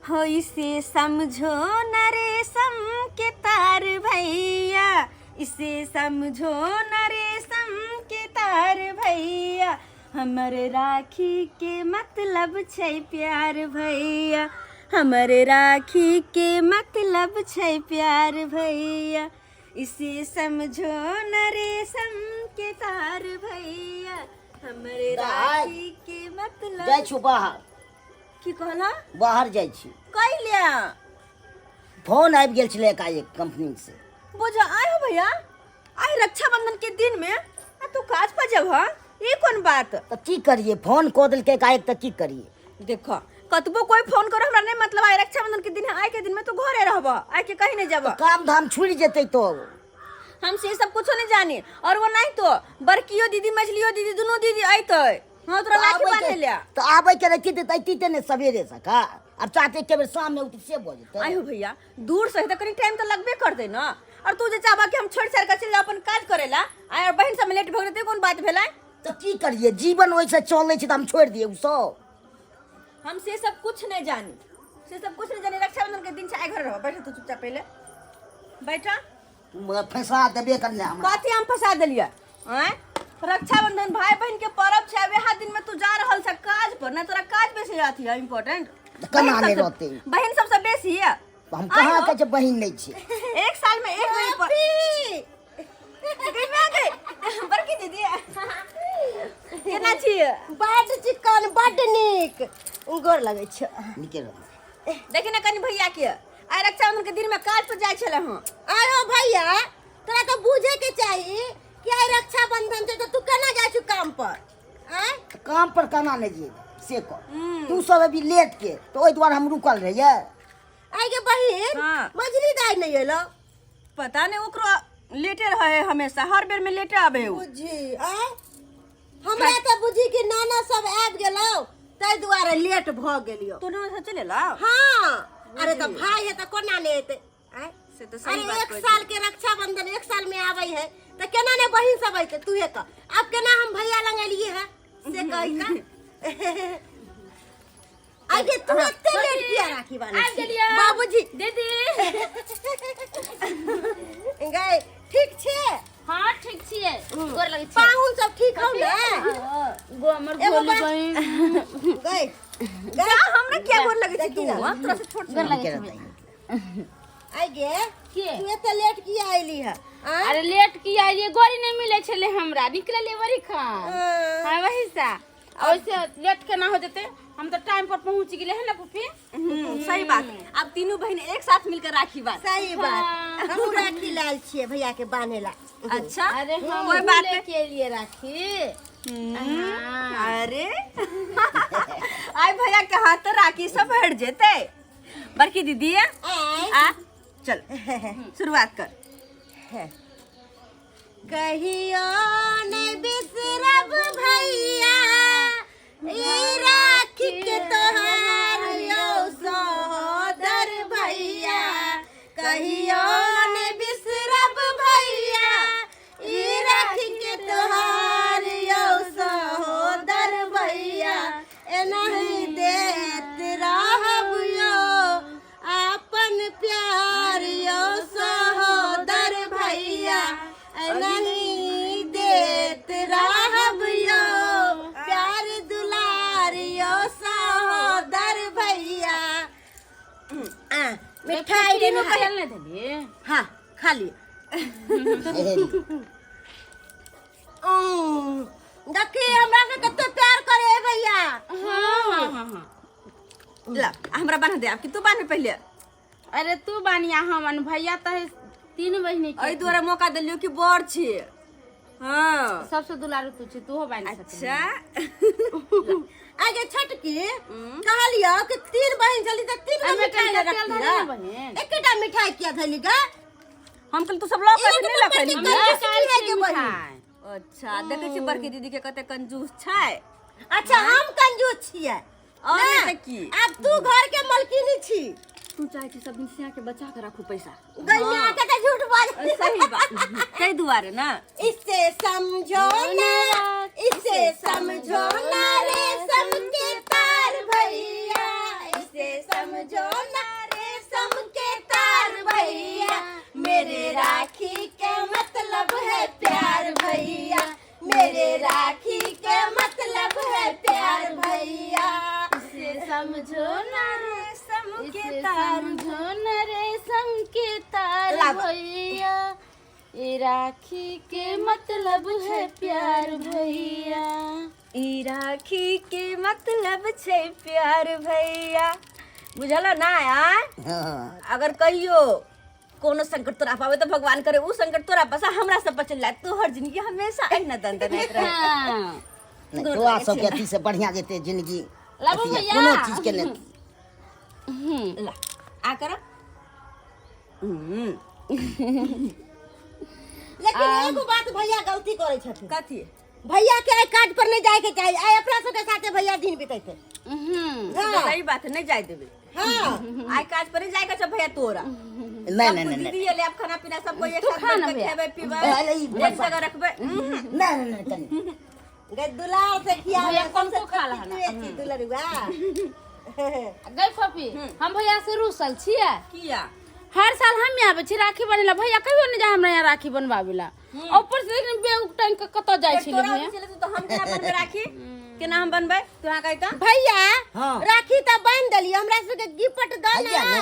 हो इसे समझो न रेशम के तार भैया, इसे समझो न रेशम के तार भैया, हमर राखी के मतलब छै प्यार भैया, हमर राखी के मतलब छै प्यार भैया, इसे समझो न रेशम के तार भैया, हमर राखी के मतलब। जाइ छी बाहर। की कहला? बाहर जाइ छी। कैलिया? फोन आबि गेल छलै एकाएक कंपनी से। बुझ आय हो भैया, आइ रक्षाबंधन के दिन में आ तू काज पर जब हा, ई कोन बात? तऽ की करिए, फोन कऽ देलकै एकाएक तऽ की करिए? देखो कतबो कोई फोन करो हमरा नहीं मतलब, आइ रक्षाबंधन के दिन है, आइ के दिन में तू घरे रहब, आइ के कहीं नहीं जब। काम धाम छुटि जेतै तो। हम से सब कुछो नहीं जानी, और वो नहीं तो बड़कियो दीदी मझलियो दीदी दोनों दीदी अइतै। हाँ तोरा लाठी बांधे ले। तऽ आबै के रहती तऽ अइती तऽ ने सवेरे से का, आब चाहते के बेर शाम में उठि से भऽ जेतै। आयो भैया दूर से तऽ कनी टाइम तऽ लगबे करतै ना, और तू जे चाहबा कि हम छोड़ छाड़ के चलि जाउ अपन काज करेला, आय और बहिन सब लेट भऽ गेलै कोन बात भेलै? तऽ की करिए, जीवन ओहिसँ चलै छै तऽ हम छोड़ि दियै उ सब? हम से सब कुछ नहीं जानी, से सब कुछ नहीं जानी। रक्षाबंधन के दिन से आइ घर रहो, बैठ तू चुपचाप पहले बैठा। तू मगर फंसा देबे करले हमरा। कथी हम फंसा देलियै? आँय रक्षाबंधन भाई बहन के पर्व छै, वएह दिन में तू जा रहल छ काज पर, ना तोरा काज बेसी अथी है इम्पोर्टेंट। तऽ केना नहि रहतै? बहन सबसे बेसी है। हम कहाँ कहै छै बहिन नहि छै? एक साल में एक बेर पर बड़की दीदी केना छी? बड चिकन बड नीक, गोर लगै छै। नीके रहतै। देखी ने कनी भैया के आइ रक्षाबंधन के दिन में काज पर जाइ छलै हँ। आयो भैया तोरा तऽ बुझे के चाही कि आइ रक्षाबंधन छै, तऽ तू केना जाइ छु काम पर? आँय काम पर केना नहि जेबै से कह, तू सब अभी लेट के तऽ ओहि दुआरे हम रुकल रहियै। आइ के बहिन हाँ। मझली दाइ नहि एलो? पता नहीं ओकरो लेटे रहे हमेशा, हर बेर में लेटे आबे उ। बुझी आँय हमरा तऽ बुझी कि नाना सब आबि गेलौ ताहि दुआरे लेट भऽ गेलियौ। तो नाना सब चलि एलौ? हाँ अरे तऽ भाई है तऽ कोना नहि एतै? आँय? से तऽ सही अरे बात एक कहै साल के रक्षाबंधन एक साल में आबै है तऽ केना ने बहिन सब अयतै? तूहे कह आब केना हम भैया लग एलियै है से कही का। आगे तू एते लेट किया राखी बान्है आबि छी? गेलियै। बाबूजी दीदी गए ठीक छै? हाँ ठीक छियै, गोर लगै छी। पाहुन सब ठीक हौ ने? गो हमर एगो गोली बात- बहिन गए जा हमरा किया गोर लगै छै तू? देखी ना। हम तोरा से छोट गोर छी। लगै नीके छी। रहतै। आइ गे के? तू एते लेट किया अयली है? आँय? अरे लेट किया अयलियै, गाड़ी नहि मिलै छलै हमरा, निकललियै बड़ी खान। हाँ वही सा, आ ओइसे लेट केना हो जेतै, हम तऽ टाइम पर पहुँच गेलियै है ना फूफी? सही बात, अब तीनों बहन एक साथ मिलकर राखी बांध। सही बात, हमहूँ राखी लायल छियै भैया के बान्हे ला। अच्छा अरे हम कोई बात नहीं। लेके एलियै राखी। हाँ। अरे आई भैया के हाथ तो राखी सब हट जेते। बड़की दीदी आँय? आ चल शुरुआत कर। कहियो नहीं बिसरब भैया ई राखी के तोहार यौ सहोदर भैया, कहियो नहीं बिसरब भैया ई राखी के तोहार यौ सहोदर भैया, एनाही देत रहब यौ अपन प्यार यौ सहोदर भैया, एनाही देत रहब यौ प्यार दुलार यौ सहोदर भैया। आ, मिठाई तीनों खा- पहल नहीं देलिए। हाँ खा लिए। देखी हमरा के कते प्यार करे है भैया। हाँ हाँ हाँ हाँ ला हमरा बांध दे, अब कि तू बांध पहले। अरे तू बानिया हम भैया तो है तीन बहिनी के। एहि दुआरे मौका देलियो कि बड़ छी। हाँ सबसे दुलारू तू छी, तू हो बानी सकली। अच्छा आगे छोटकी कहलियो कि तीन बहिन छली तऽ तीन गो एहिमे मिठाई कनिटा ने तेल रखती धरे रह। ने बहिन। एकेटा मिठाई किया धैली गा? हम कहली तू सब लऽ के एक नहि लऽ नंबर के के एली। कंजूस काल्हि है छै गे बहिन। मिठाई। अच्छा देखै छी बड़की दीदी के कते कंजूस छै। अच्छा हम कंजूस छियै। और ना, नहि तऽ की? आब तू घर के मलकिनी छी। तू चाहे छी सब दिन सिया के बचा के राखू पैसा। गैया के तऽ झूठ बाज। सही बात, ताहि दुआरे ना। इसे समझो ना, इसे समझो ना रे सबके तार भैया, इसे इसे समझो ना रेशम के तार भैया, मेरे राखी के मतलब है प्यार भैया, मेरे राखी के मतलब है प्यार भैया। इसे समझो ना रेशम के इसे तार। समझो न रेशम के तार लावा। भैया, ये राखी के मतलब है प्यार भैया। ई राखी के मतलब छै प्यार भैया। बुझल ना यार? हाँ। अगर कहियो कोनो संकट तोरा पावे तो भगवान करे उ संकट तोरा पास हमरा सब पर चल जाए, तोहर जिंदगी हमेशा अहिना दनदनाइत रहे। हाँ। नहीं, तोरा सबके अथी से बढ़िया जेते जिंदगी। लाबू अथी है, भैया। कोनो चीज के नहीं। ला आ कर। लेकिन एगो बात भैया गलती करे छथिन। कथी? भैया के आइ काज पर नहीं जाए के चाही, आइ अपना सबके साथे भैया दिन बितैते। हम्म। सही बात है, नहीं जाए देबे। हाँ। आइ काज पर नहीं जाए के छै भैया तोरा। नहीं नहीं नहीं नहीं। दीदी एले, अब खाना पीना सब कोई एक तू साथ खा ना बैठ के भैया। खेबै पीबै, अरे ई एक बस- जगह रखबै। नहीं नहीं नहीं तनी। गए दुलार से खियावे। भैया कौन को खा लहा ना? दुलरुआ। गई फपी, हम भैया से रूसल छियै। किया? हर साल हम आबै छी राखी बनेला, भैया कहियो नहीं जाए हमरा यहाँ राखी बनवावे ला। ऊपर से देख बेग टांग के कतऽ जाइ छलै तोरा भैया। चले तो हम केना बनबै राखी? केना हम बनबै तू अहाँ कहि तऽ। भैया। हाँ। राखी तऽ बांधि देलियै, हमरा सबके गिफ्ट दऽ हैया ना।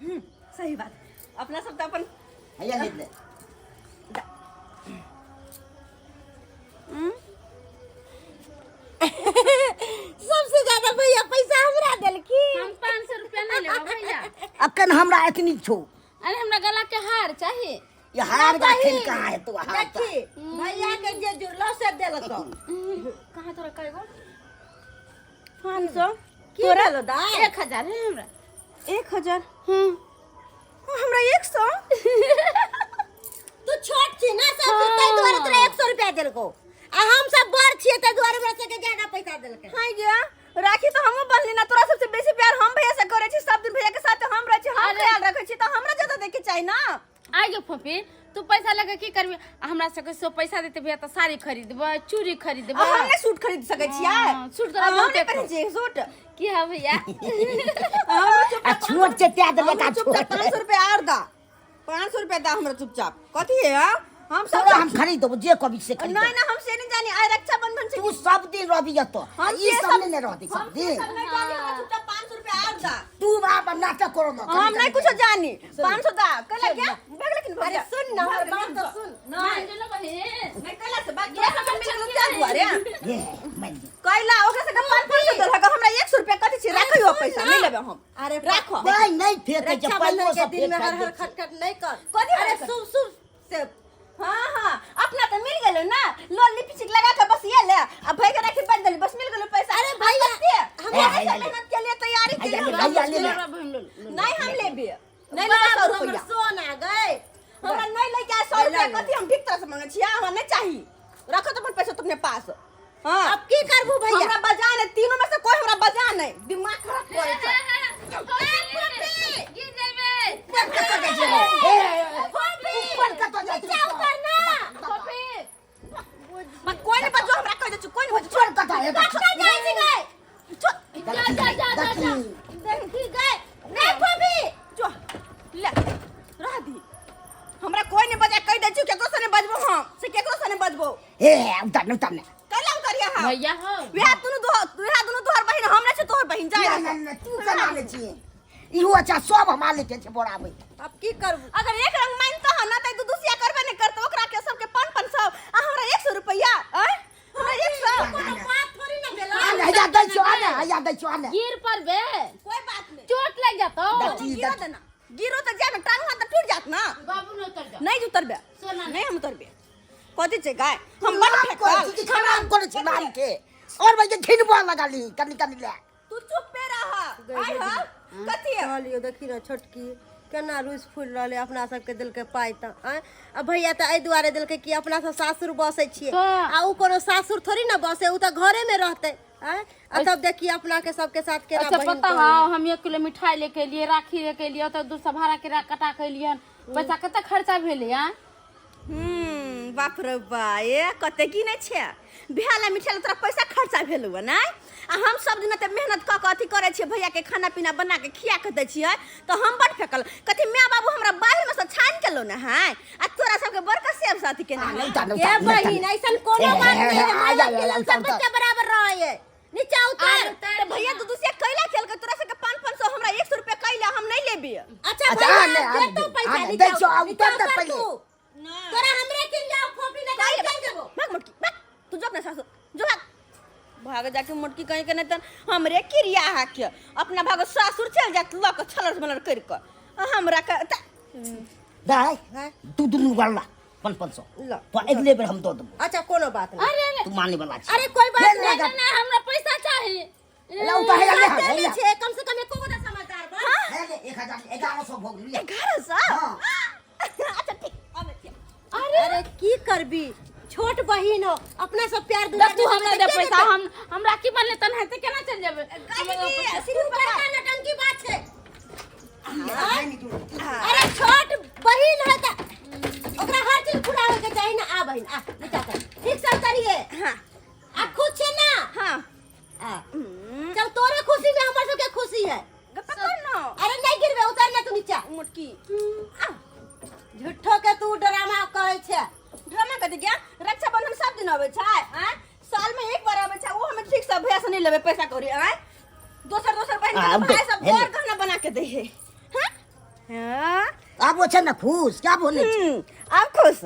ने। सही बात, अपना सब तऽ अपन हैया ले ले। सबसे ज्यादा भैया पैसा हमरा देलखिन। हम 500 रुपया नहीं लेबै भैया। अखन हमरा एतनी छौ। अरे हमरा गला के हार चाही। ये हार गाखिन कहाँ है तू हार? देखी भैया के जे जुड़लो से देलको। कहाँ तोरा कय गो 500? की भेलो दाय? 1000 है हमरा। 1000? हाँ। हमरा 100। तू छोट छी ना सब, ताहि दुआरे तोरा 100 रुपया देलको, आ हम सब बड़ छियै ताहि दुआरे हमरा सबके ज्यादा पैसा देलकै। हाँ गया, राखी तो हमहूँ बनली ना। तोरा सबसे बेसी प्यार हम भैया से करे छी, सब दिन भैया के साथ हम रहै छी, हम ख्याल रखै छी, तऽ हमरा ज्यादा देखे चाही ना। आ गयो फफी, तू पैसा लगा की करबी? आ हमरा सबके सो पैसा देते भैया तऽ साड़ी खरीदबै, चूड़ी खरीदबै। आ हम नहि सूट खरीद सकै छियै? हाँ, सूट तोरा हम नहि बहुते पहिरै छियै सूट। की है भैया? हमरो आ चुपचाप छोट छै त्या देलक। आ हमरो चुपचाप छोट 500 रुपया आर दा, 500 रुपया दा हमरा चुपचाप। कथी है हाँ? हम सब तोरा हम खरीद देबो, जे कभी से खरीद नहीं देबो। ना, हम से नहीं जानी, आइ रक्षाबंधन छै। तू सब दिन रहबी एतऽ, हम ई से सब नहीं रहती सब हम से दिन। सब नहीं जानी, हमरा चुपचाप 500 रुपया आर दा। तू बाप नाटक करो ना। हम नहीं कुछ जानी, 500 दा कैला गया भाग, लेकिन अरे सुन ना, हमर बात तो सुन। नहीं मान जो बहिन। नहीं, कैला से बात तोरा सब मिल गेल त्या दुआरे। ये मान जा। कैला ओकरा से 500 देलक, हमरा 100 रुपया कथी छै? राखियो पैसा, नहीं लेबै हम। अरे राखो। नहीं नहीं, फेंकै छै रक्षाबंधन पैसो के सब दिन में फेंक हर हर दै छै। खटखट नहीं कर। कथी अरे हर हर? शुभ शुभ से। हाँ हाँ, अपना तो मिल गेलो ना, लो लिपस्टिक लगा के बस ये ले, अब भाई के राखी बांध देली, बस मिल गेलो पैसा। अरे भैया, हम ए, ऐसा हैया ले। मेहनत के लिए तैयारी के हैया लिए ले, हैया ले ले। बहिन लो लो। नहीं, हम लेबे नहीं, लेबे 100 बाप, हमर रुपया। सोना गए। हमरा नहीं लेके आए 100 ले रुपया। ले। कथी हम ठीक तरह से मांगे छियै? हमरा नहीं चाही, रखो तो अपन पैसा तुमने पास। हाँ। अब की करबू भैया? हमरा बजा नहीं, तीनों में से कोई हमरा बजा नहीं, दिमाग खराब करे छै। गिर जेबै। ऊपर कतऽ जाइ छै? ए, ऊपर कतऽ जाइ छै? नीचा उतर ना। फफी। मत कोई नहीं बजो, हमरा कह दे छु, कोई नहीं बजो। ऊपर कतऽ है? कतऽ जाइ छी गए? जा जा जा जा जा। देखी गए नहीं फूफी। जो ले रह दी, हमरा कोई नहीं बजा, कह दे छु, केकरो से नहीं बजबो हम, से केकरो से नहीं बजबो। ए, उतर ने, उतर ने। कैला उतरिया हम? भैया हो। वएह दुनू दो, वएह दुनू तोहर बहिन, हम नहीं छी तोहर बहिन, जाय। ना ना ना, तू केना ले छियै? इहो अच्छा सब हमरा लेके छै बोराबै। अब की करबू? अगर एक रंग मानता है ना त दू दुसिया करबे नहीं करते, ओकरा के सबके 500 आ हमरा 100 रुपया। आय हमरा 100। कोनो बात थोड़ी ना भेलो। आ ने, हैया दै छियौ, आ ने, हैया दै छियौ, आ ने। गिर परबे। कोई बात नहीं। चोट लग जातो। देखी, गिरो देखी। देना, गिरो तो जाए टांग हाथ तो टूट जात ना। बाबू नहीं उतर जा। नहीं उतरबे। सोना। नहीं हम उतरबे, कथी छै गाय? हम बड़ नाम करै छी कि खराब करै छी नाम के? और भाई के घिनबा लगा ली कनी कनी ले। तू चुप पे रह। आय हा कथी है? कहलियो देखी ना छोटकी केना रूस फूल रहलै, अपना सबके देलकै पाइ तऽ आँय। आ भैया तऽ एहि दुआरे देलकै कि अपना सब सासुर बसै छियै। तऽ। आ उ कोनो सासुर थोड़ी ना बसै, उ तऽ घरे में रहतै आँय। आ तब देखी अपना के सबके साथ केना अच्छा बहिन पता कहै। है, हम 1 किलो मिठाई लेके लिए, राखी लेके लिए, तो दूसरा भाड़ा के कटा के लिए, पैसा कते खर्चा भेलै? आ हम्म। बाप रे बा, ए कते की नहि छै भेल मिठाई तोरा पैसा खर्चा भेल हुआ नहि? आ हम सब दिन तऽ मेहनत कऽ कऽ अथी करै छियै, भैया के खाना पीना बना के खिया के दै छियै, तऽ हम बड़ फेकल कथी माय बाबू हमरा बाहर में से छानि के लो ने है, आ तोरा सबके बड़का सेब से अथी केने है। उतार, ए उतार, बहिन, ऐसन कोनो ए, बात नहीं है, आ माय जा, बाप के आ लेल जा, सब बच्चा बराबर रहे है। नीचा उतर। तऽ भैया दू दू से कैला खेल के तोरा सबके 500 हमरा 100 रुपया कैला हम नहीं लेबी। अच्छा अच्छा, भैया, आ ले, आ दे ले, तो आ पैसा, ले, नीचा दै छौ, आ नीचा उतर तऽ उतर पहिले। तू। तोरा हमरे किन जाओ खोपड़ी लगा कैला चल देबो। भाग मोटकी, भाग तू जो अपना सासु जो, भाग भाग जाके मोटकी कहीं के नहीं त हमरे क्रिया हा के अपना भागो सासुर चल जात ल के छलर मलर कर के आ हमरा के त दाय तू दुनू गल्ला 500 ल। तो अगले बेर हम दऽ देबो। अच्छा कोनो बात नहीं। अरे अरे तू माने वाला छी। अरे कोई बात फेर नहीं। लगा। ना, हमरा पैसा चाही। ला उतार, हे ले, बात हे ले। नहीं छे, कम से कम एको गोटा समाचार बन। हे ले, 1000 1100 भऽ गेल। 1100? हाँ। अच्छा ठीक, आबै छी। अरे अरे की करबी, छोट बहिन हो, अपना सब प्यार दुलार तू नहीं हमरा करबे दे के पैसा, देतै? हम हम राखी बांधले तन हेतै, केना चल जेबै? दीदी, तू बड़का नटंकी बात छै। अरे छोट बहिन है त ओकरा हर चीज पूरा होय के चाही ना। आ बहिन, आ नीचा कर, ठीक से उतरिए। हाँ। आ खुश छै ना? हाँ। आ चल, तोरे खुशी में हमर सबके खुशी है। गप्पा कर ना। अरे नहीं गिरबे, उतर ना तू नीचा। मोटकी। झूठो के तू ड्रामा करै छै। ड्रामा कथी क्या? रक्षाबंधन सब दिन अबै छै, आँय? साल में एक बार अबै छै, ओ हमे ठीक से भैया से नहीं लेबै पैसा कौड़ी, आँय? दोसर दोसर बहिन के आ, भाई सब हेले। और गहना बना के दै है। हाँ? हाँ? आब ओ छै ने खुश, क्या बोले छै? आब खुश।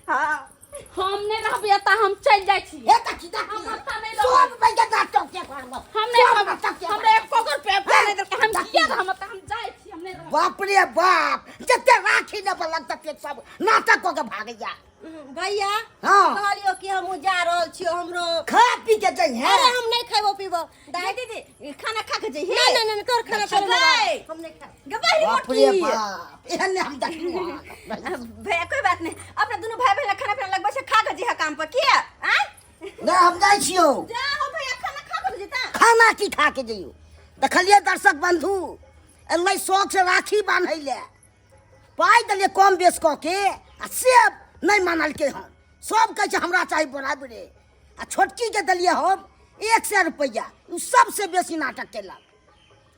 हाँ। हम नहि रहबै एतऽ, हम चलि जाइ छी। हे काकी, काकी, हम एतऽ नहि रहबै। सब रुपैआ नाटक के करबो। हम नहि सब रहबै। नाटक के हमरा एको गो रुपया नहि देलकै। हम किया रहब एतऽ? हम जाइ छी, हम नहि रहब। बाप रे बाप, जते राखी ने बलक तते सब नाटक कऽ के भागैया। भैया। हाँ। कहलियो कि हम जा रहल छियो, हमरो खा पी के जइहे। अरे हम नहीं खेबो पीबो। दाई दीदी, खाना खा के जइहे। नहीं नहीं नहीं, तोर खाना अच्छा, तोरे गए। हम नहीं खाब। गबाही बाप रे मोटकी। बाप, एहन ने हम देखलहुँ हन। भैया कोई बात नहीं, अपना दोनों भाई बहन खाना पीना लगबै छै, खा के जइहे काम पर किया? आँय? नहि, हम जाइ छियौ। जाओ भैया, खाना खा के जेता। खाना की खा के जइयौ? देखलियै दर्शक बंधु, एलै शौक से राखी बान्है लए, पाइ देलियै कम बेस कऽ के, आ से नहि मानलकै हन। सब कहै छै हमरा चाही बराबरे। आ छोटकीके देलियै हम 100 रुपैआ, ओ सबसँ बेसी नाटक केलक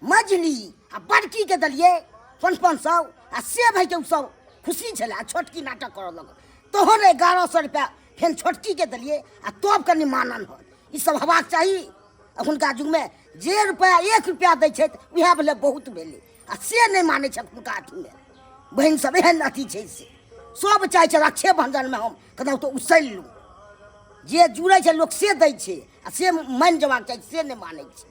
मझली। आ बड़कीके देलियै 500, आ से भइके ओ सब खुशी छलै, आ छोटकी नाटक करऽ लगल। तहन 1100 रुपैआ फेर छोटकीके देलियै, आ तब कनि मानल हन। ई सब हेबाक चाही एखुनका युगमे। जे रुपैआ 1 रुपैआ दै छथि उएह भेलै बहुत भेलै, आ से नहि मानै छै एखुनका अथीमे बहिन सब। एहन अथी छै से सब चाहै छै रक्षे बंधनमे हम कतहु तऽ उसलि लू। जे जुड़ै छै लोक से दै छै, आ से मानि जेबाक चाही, से नहि मानै छै।